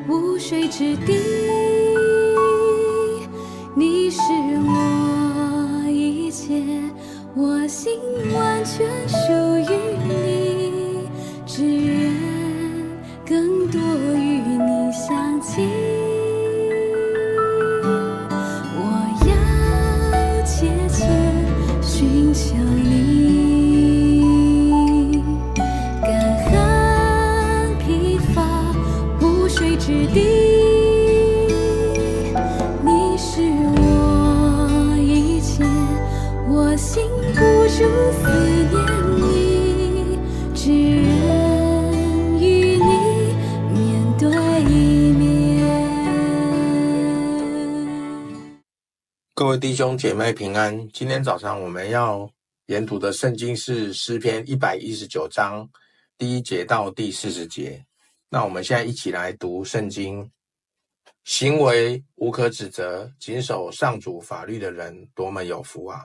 無水之地。你是我一切，我心完全屬於你，只願更多與你相親。我要切切尋求你，乾旱疲乏無水之地。你是我一切，我心不住思念你，只願與你面對面。各位弟兄姐妹平安。今天早上我們要研讀的聖經是詩篇119章第1節到第40節。那我們現在一起來讀聖經。行為無可指責，謹守上主法律的人，多麼有福啊！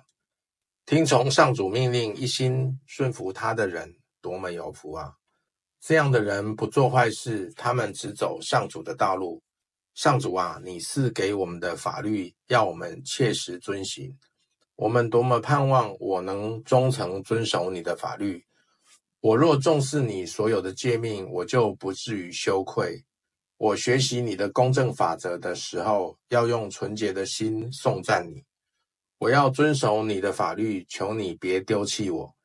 聽從上主命令，一心順服他的人，多麼有福啊！這樣的人不做壞事，他們只走上主的道路。上主啊，你賜給我們的法律，要我們切實遵行。我們多麼盼望我能忠誠遵守你的法律。我若重視你所有的誡命，我就不至於羞愧。我學習你的公正法則的時候，要用純潔的心頌讚你。我要遵守你的法律，求你別丟棄我。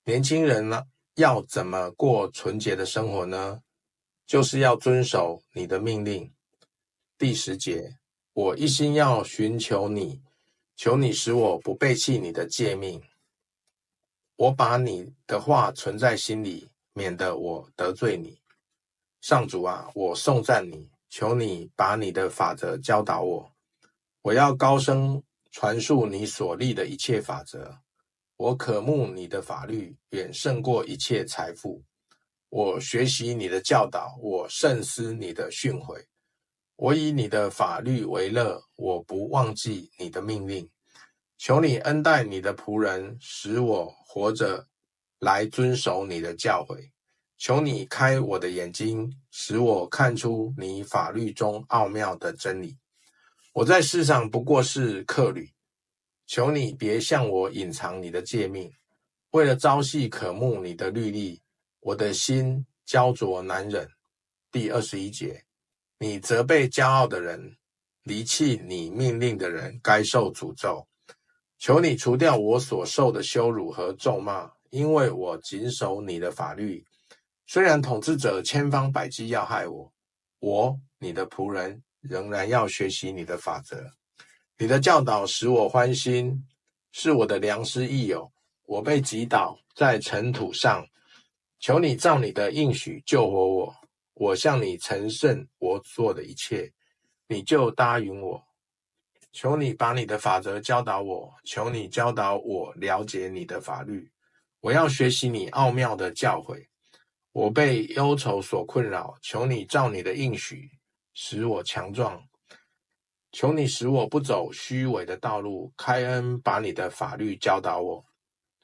年輕人呢，要怎麼過純潔的生活呢？就是要遵守你的命令。第10節，我一心要尋求你，求你使我不背棄你的誡命。我把你的話存在心裡，免得我得罪你。上主啊，我頌讚你，求你把你的法則教導我。我要高聲傳述你所立的一切法則。我渴慕你的法律，遠勝過一切財富。我學習你的教導，我深思你的訓誨。我以你的法律為樂，我不忘記你的命令。求你恩待你的僕人，使我活着來遵守你的教誨。求你開我的眼睛，使我看出你法律中奧妙的真理。我在世上不過是客旅，求你別向我隱藏你的誡命。為了朝夕渴慕你的律例，我的心焦灼難忍。第21節，你責備驕傲的人，離棄你命令的人，該受詛咒。求你除掉我所受的羞辱和咒罵，因為我謹守你的法律。雖然統治者千方百計要害我，我，你的僕人，仍然要學習你的法則。你的教導使我歡心，是我的良師益友。我被擊倒在塵土上，求你照你的應許救活我。我向你陳述我做的一切，你就答允我。求你把你的法則教導我，求你教導我了解你的法律。我要學習你奧妙的教誨。我被憂愁所困擾，求你照你的應許使我強壯。求你使我不走虛偽的道路，開恩把你的法律教導我。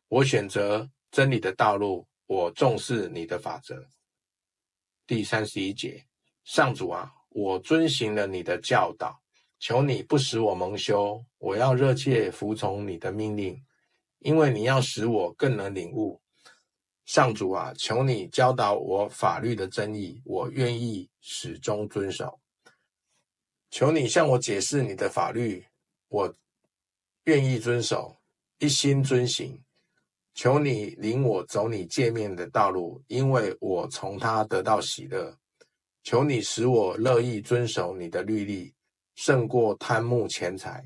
我選擇真理的道路，我重視你的法則。第31節，上主啊，我遵行了你的教導，求你不使我蒙羞。我要熱切服從你的命令，因為你要使我更能領悟。上主啊，求你教導我法律的真義，我願意始終遵守。求你向我解釋你的法律，我願意遵守，一心遵行。求你領我走你誡命的道路，因為我從他得到喜樂。求你使我樂意遵守你的律例，勝過貪慕錢財。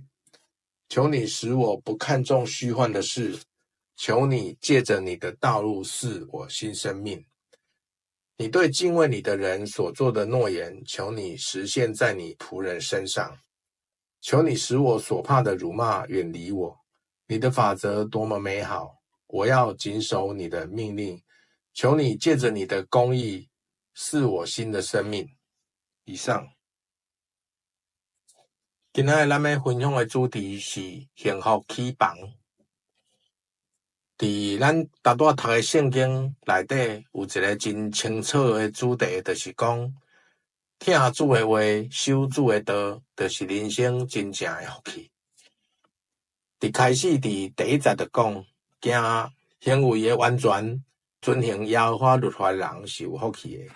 求你使我不看重虛幻的事。求你借着你的道路賜我新生命。你對敬畏你的人所做的諾言，求你實現在你僕人身上。求你使我所怕的辱罵遠離我。你的法則多麼美好，我要謹守你的命令。求你借着你的公義賜我新的生命。以上。今仔日咱欲分享的主題是幸福起房。佇咱逐拄仔讀的聖經內底，有一个真清楚的主題，就是講，疼主的話，守主的道，就是人生真正的福氣。佇開始佇第一節就講，行行為的完全，遵行耶和華律法的人是有福氣的。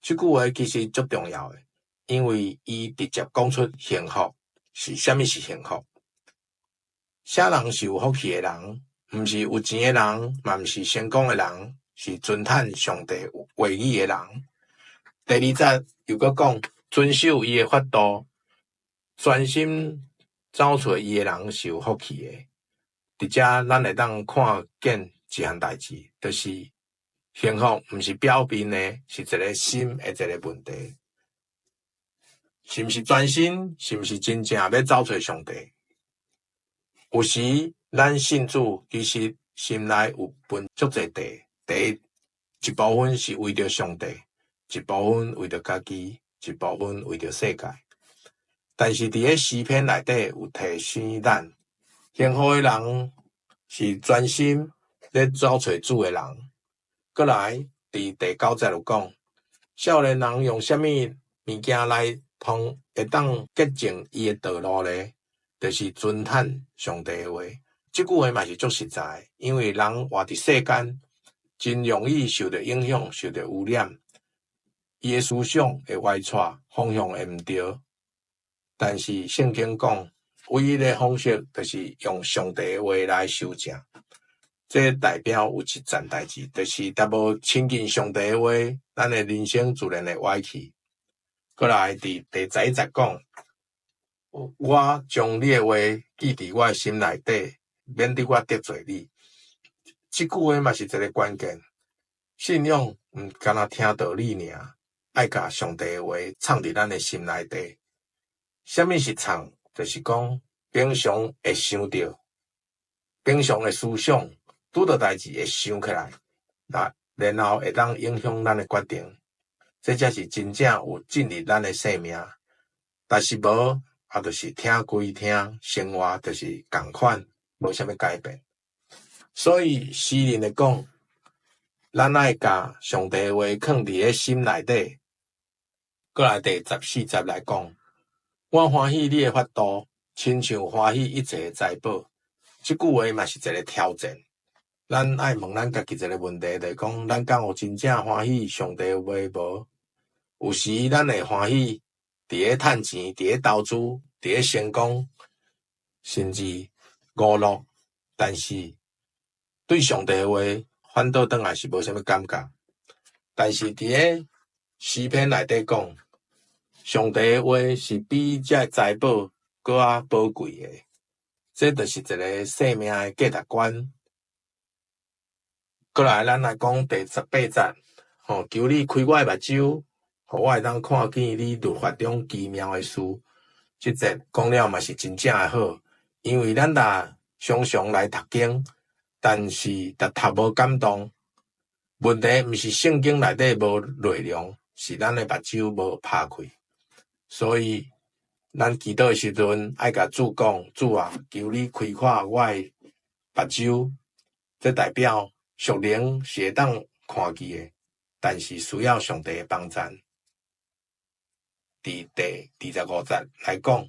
這句話其實足重要的，因為伊直接講出幸福是啥物是幸福。啥人是有福氣的人？毋是有錢的人，嘛毋是成功的人，是遵趁上帝話語的人。第二節又閣講，遵守伊的法度，專心走揣伊的人是有福氣的。佇遮，咱會當看見一項代誌，就是幸福毋是表面的，是一个心的一个問題。是毋是專心？是毋是真正欲走揣上帝？有時咱信主，其實心內有分足濟塊。第一，一部分是為著上帝，一部分為著家己，一部分為著世界。但是佇咧詩篇內底有提醒咱，幸福的人是專心咧走揣主的人。閣來，佇第九節有講，少年人用啥物物件來通會當潔淨伊的道路咧？就是遵趁上帝的話。這句話嘛是足實在，因為人活佇世間，真容易受著影響，受著污染，伊的思想會歪斜，方向會毋對。但是聖經講，唯一的方式就是用上帝的話來修正。這代表有一層代誌，就是若無親近上帝的話，咱的人生自然會歪去。閣來佇第十一節講，我將你的話記佇我的心內底，免得我得罪你。這句話嘛是一个關鍵。信仰毋干焦聽道理爾，愛共上帝的話藏佇咱的心內底。啥物是藏？就是講平常會想著，平常的思想，拄著代誌會想起來，那然後會當影響咱的決定。這才是真正有進入咱的生命。但是無，啊，就是聽歸聽，生活就是仝款，無啥物改變。所以詩人會講，咱愛共上帝的話囥佇咧心內底。閣來第十四節來講，我歡喜你的法度，親像歡喜一切的財寶。這句話嘛是一个挑戰。咱愛問咱家己一个問題，就是講，咱敢有真正歡喜上帝的話無？有時咱會歡喜佇咧趁錢，佇咧投資，佇咧成功，甚至娛樂，但是對上帝的話反倒轉來是無啥物感覺。但是佇咧詩篇內底講，上帝的話是比這財寶閣較寶貴的，這就是一个生命的價值觀。閣來，咱來講第十八節，吼，求你開我的目睭，予我會當看見你律法中奇妙的事。這節講了嘛是真正的好，因為咱若常常來讀經，但是逐讀無感動。問題毋是聖經內底無內容，是咱的目睭無拍開。所以，咱祈禱的時陣，愛共主講：主啊，求你開闊我的目睭。這代表屬靈是會當看見的，但是需要上帝的幫贊。佇第二十五節來講，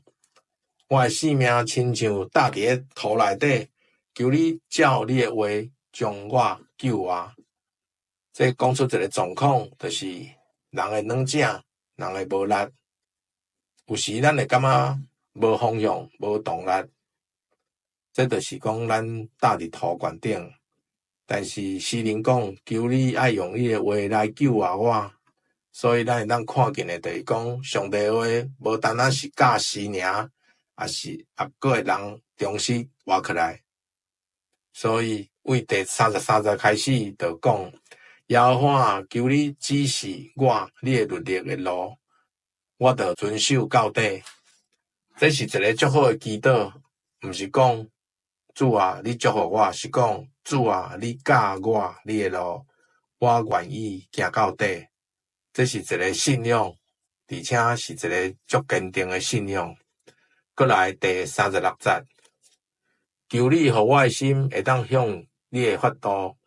我的性命親像搭佇咧塗內底，求你照你的話將我救活。這講出一个狀況，就是人的軟正，人的無力。有時咱會感覺無方向、無動力，這就是講咱搭佇塗懸頂。但是詩人講，求你愛用你的話來救活我。所以咱會當看見的，就是講上帝的話無單單是教詩爾，也是也閣會人重新活起來。所以為第三十三節開始就講：耶和華，求你指示我你的律例的路，我就遵守到底。這是一个足好的祈禱，毋是講主啊，你祝福我，是講主啊，你教我你的路，我願意行到底。這是一个信仰，而且是一个足堅定的信仰。閣來第三十六節，求你予我的心會當向你的法度，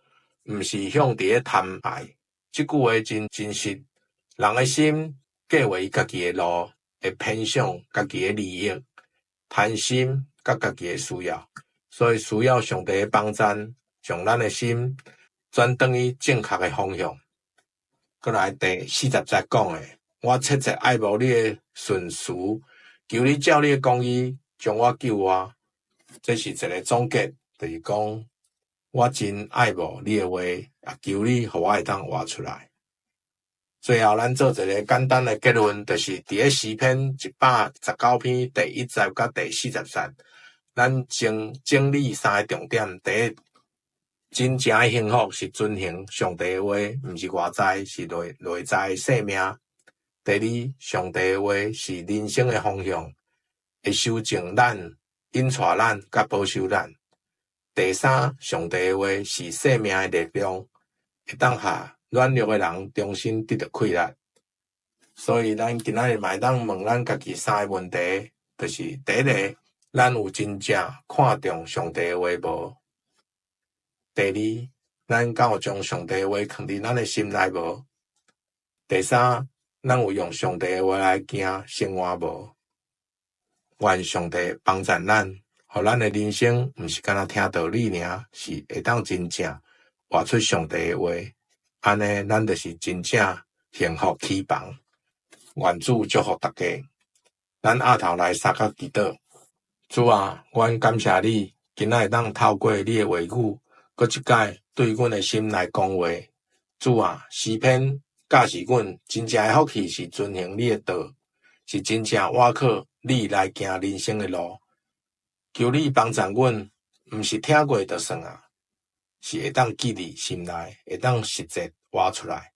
毋是向佇咧貪愛。這句話真真實，人的心计划伊家己的路，會偏向家己的利益，貪心佮家己的需要，所以需要上帝的幫贊，將咱的心轉轉去正確的方向。閣來第四十節講的，我切切愛慕你的訓詞，求你照你的公義將我救活。這是一个總結，就是講我真愛慕你的話，也求你予我會當活出來。最後，咱做一个簡單的結論，就是佇咧詩篇119篇第一節佮第四十節，咱整整理三个重點。第一，真正的幸福是遵行上帝的話，毋是外在，是內在的生命。第二，上帝的話是人生的方向，會修正咱、引帶咱、佮保守咱。第三，上帝的話是生命的力量，會當予軟弱的人重新得著氣力。所以，咱今仔日嘛會當問咱家己三个問題，就是第一个，咱有真正看重上帝的話無？第二，咱敢有將上帝的話囥佇咱的心內無？第三，咱有用上帝的話來行生活無？願上帝幫助咱，予咱的人生毋是干焦聽道理爾，是會當真正活出上帝的話。按呢，咱就是真正幸福起房。願主祝福大家。咱押頭來相佮祈禱。主啊，阮感謝你，今仔會當透過你的話語，閣一擺對阮的心來講話。主啊，詩篇教示阮，真正的福氣是遵行你的道，是真正倚靠你來行人生的路。求你幫助阮，毋是聽過就算啊，是會當記佇心內，會當實際活出來。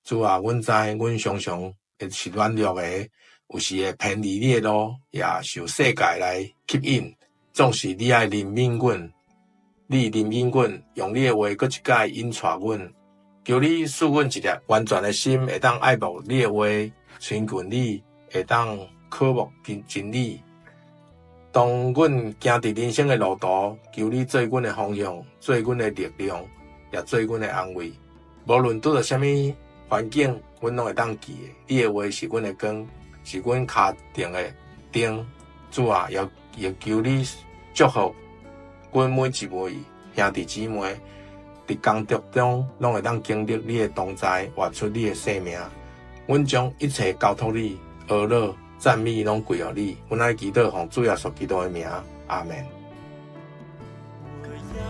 主啊，阮知阮常常會是軟弱的，有時會偏離你的路，也受世界來吸引。總是你愛憐憫阮，你憐憫阮，用你的話閣一擺引帶阮。求你賜阮一粒完全的心，會當愛慕你的話，親近你，會當渴慕真真理。當阮行佇人生的路途，求你做阮的方向，做阮的力量，也做阮的安慰。無論拄著啥物環境，阮攏會當記得，你的話是阮的光，是阮跤前的燈。主啊，也也求你祝福阮每一位兄弟姊妹，佇工作中攏會當經歷你的同在，活出你的生命。阮將一切交託你，呵咾讚美攏歸予你。阮愛祈禱奉主耶穌基督的名，阿們。我要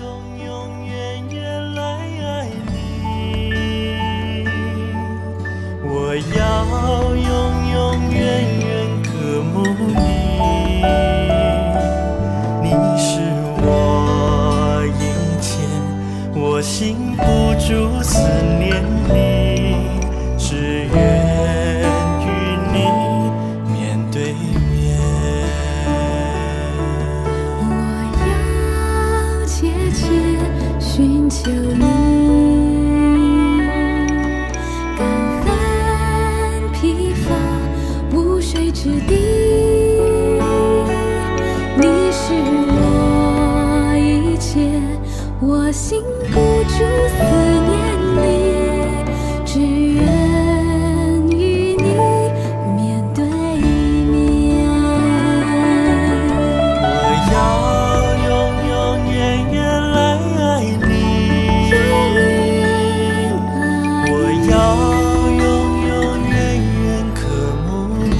永永遠遠來愛你，我要永永遠遠渴慕你，你是我一切，我心不住思念你，只願與你面對面。我要切切尋求你，乾旱疲乏無水之地，你是我一切，我心不住思念你，只願與你面對面。我要永永遠遠來愛你，永遠愛我要永永遠遠渴慕你，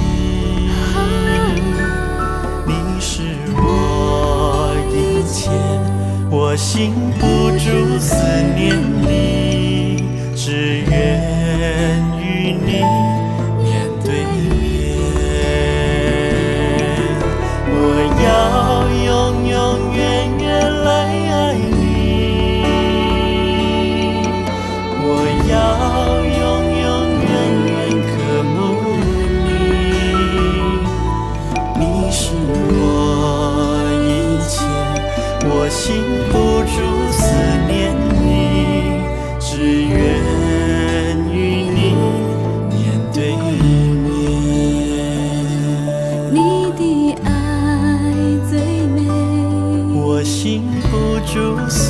你是我一切，我心不住思念你，只願與你面對面。我要永永遠遠來愛你，我要永永遠遠渴慕你，你是我一切，我心不住思念你，只願與你面對面。你的愛最美，我心不住思